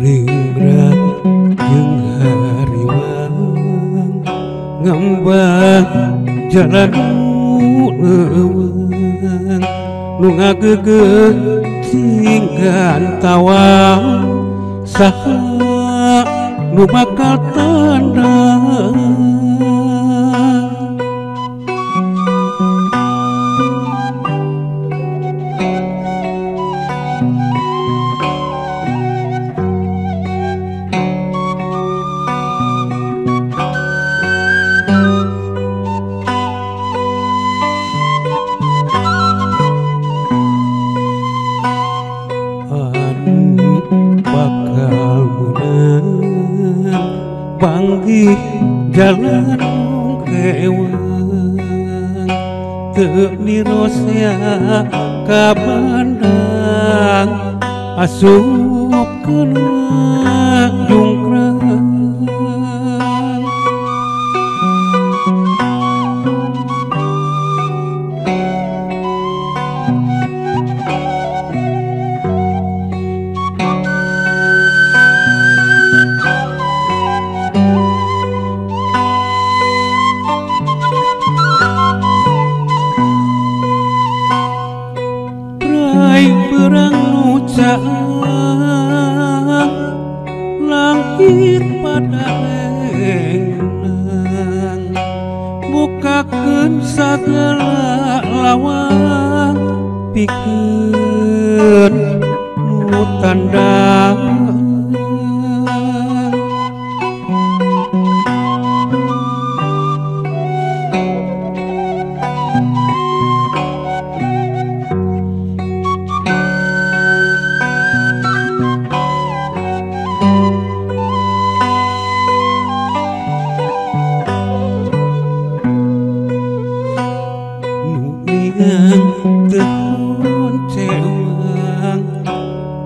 Ringrang jeung hariwang ngembang jalan leuweung nu ngageugeuh singgan tawang saha nu bakal tandang. Panggih jalan kewang teu mirosea ka bandang asup kana jungkrang. Langit pada lenglang bukakeun sagala lawang pikeun nu tandang.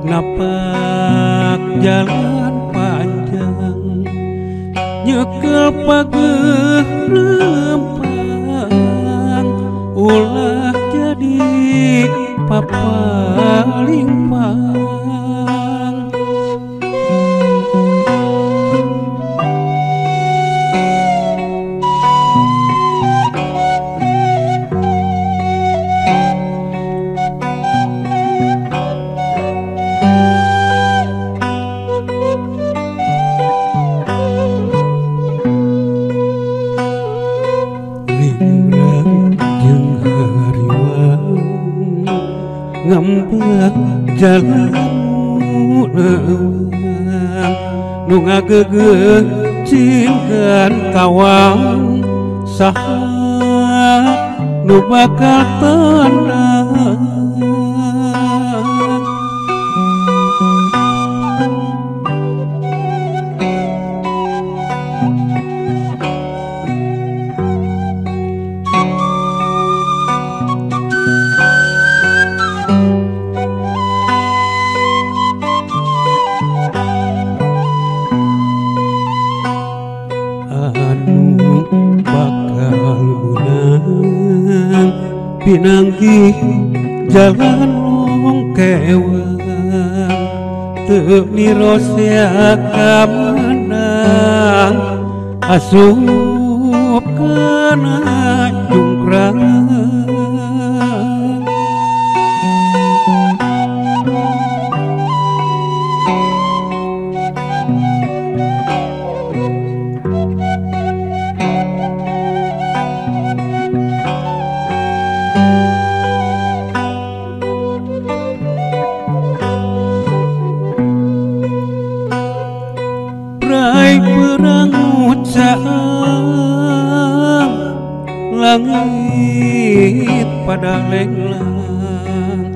Napak jalan panjang nyekel pageuh lempang ulah jadi papalingpang. Ngembang jalan leuweung nu ngageugeuh cinggan tawang saha nu bakal tandang. Anu bakal meunang pinanggih jalan longkewang teu mirosea ka menang asup kana jungkrang. Perang ucang langit pada lenglang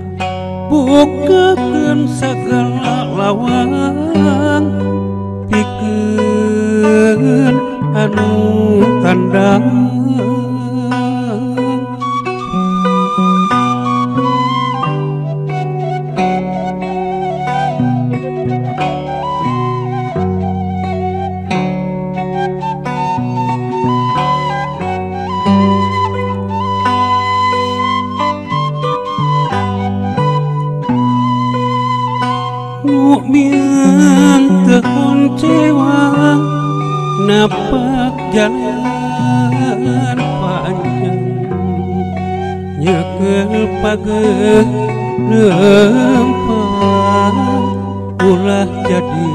bukakeun sagala lawang pikeun anu tandang. Napak jalan panjang nyekel pageh lempang ulah jadi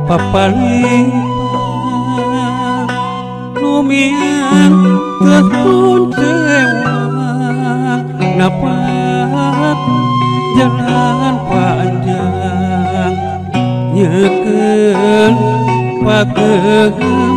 papalipan lumiang teu sewang napak jalan panjang nyekel pageh.